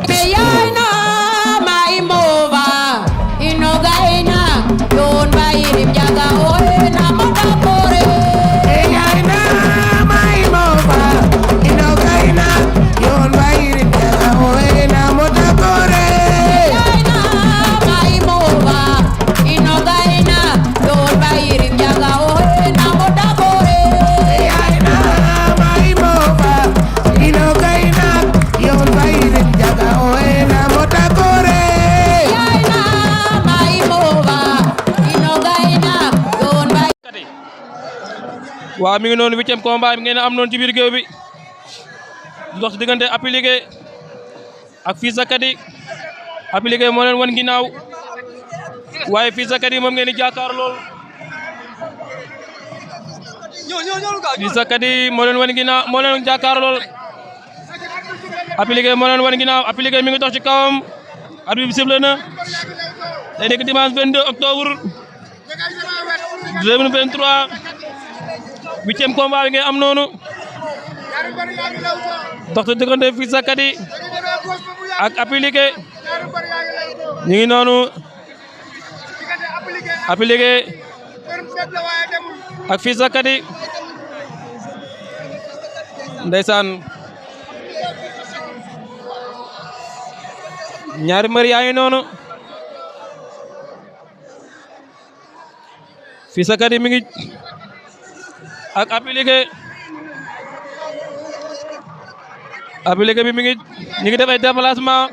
Meyana mai mova inogaina don bairim jaga oe na mata kore. Meyana mai mova inogaina don bairim jaga oe na mata kore. Meyana mai mova inogaina don bairim jaga oe na mata kore. Meyana mai mova inogaina don bairim jaga oe na mata kore. waaw mi ngi noonu 8e combat bi ngeen am noonu ci biir géew bi di dox ci diggante Appliqué ak Fils de Katy. Appliqué moo leen wan ginnaaw waaye Fils de Katy moom ngeen di jàkkaar lool. Fils de Katy moo leen wan ginnaaw moo leen jàkkaar lool. Appliqué moo leen wan ginnaaw Appliqué mi ngi dox ci kawam arbitre bi sifflé na tey nekk dimanche 22 octobre 2023. 8e combat bi ngeen am noonu dox ci diggante Fils de Katy ak Appliqué ñu ngi noonu Appliqué ak Fils de Katy ndeysaan ñaari mbër yaa ngi noonu Fils de Katy mi ngi ak Appliqué bi mi ngi ñu ngi def ay déplacement.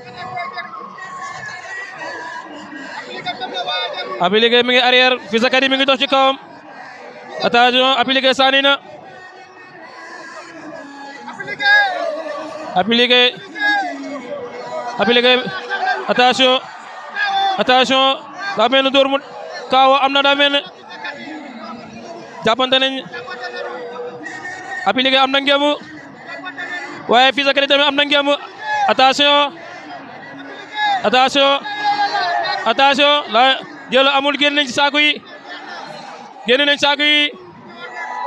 Appliqué mi ngi arrière Fils de Katy mi ngi dox ci kawam attention Appliqué sànni na Appliqué attention daa mel ni dóor mu kaawa am na daa mel ni jàppante nañ Appliqué am na ngembu waaye Fils de Katy tamit am na ngembu attention la jël amul génn nañ ci saako yi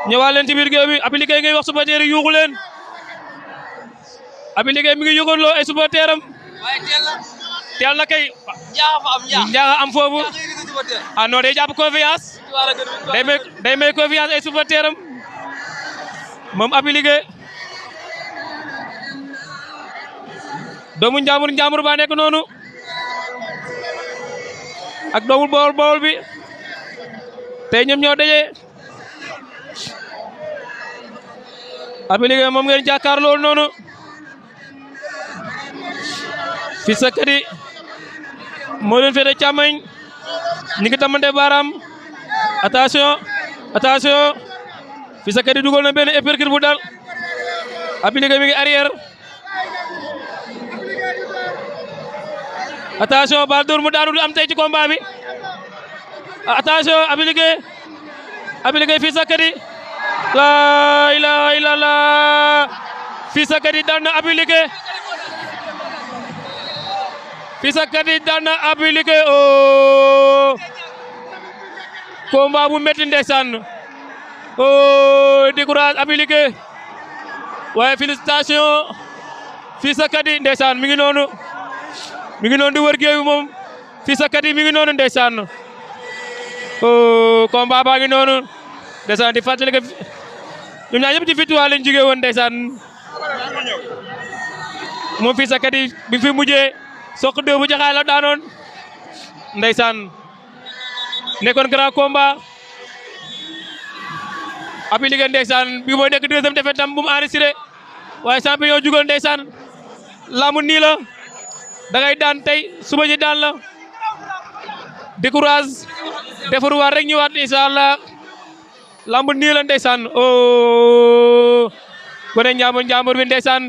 ñëwaat leen ci biir géew bi Appliqué ngay wax supporter yi yuuxu leen Appliqué mi ngi yuuxuloo ay supporteram teel na kay njaaxa am foofu non day jàpp confiance day may confiance ay supporteram moom Appliqué doomu njàmbur ba nekk noonu ak doomu Bawol bi tey ñoom ñoo daje Appliqué moom ngeen jàkkaar loolu noonu Fils de Katy moo leen féete càmmoñ ñi ngi tamante baaraam attention Fils de Katy dugal na benn uppercut bu dal Appliqué mi ngi arrière attention bal dóor mu daanu du am tey ci combat bi attention Appliqué Fils de Katy la ilaha illallah Fils de Katy daan na Appliqué Fils de Katy daan na Appliqué oh combat bu métti ndeysaan oh décourage Appliqué waaye félicitations Fils de Katy ndeysaan mi ngi noonu di wër géew moom Fils de Katy mi ngi noonu ndeysaan oh combat baa ngi noonu ndeysaan di fàttali que ñoom ñaar ñëpp ci victoire lañ jógee woon ndeysaan moom Fils de Katy bi fi mujjee soq deux bu jaxaay la daanoon ndeysaan nekkoon grand combat Appliqué ndeysaan bi mooy nekk deuxième défaite tam bu mu enregistré waaye champion jugal ndeysaan laamu nii la da ngay daan tey suba ji daan la décourage defaruwaat rek ñëwaat incha allah lamb nii la ndeysaan oh gone njàmbur bi ndeysaan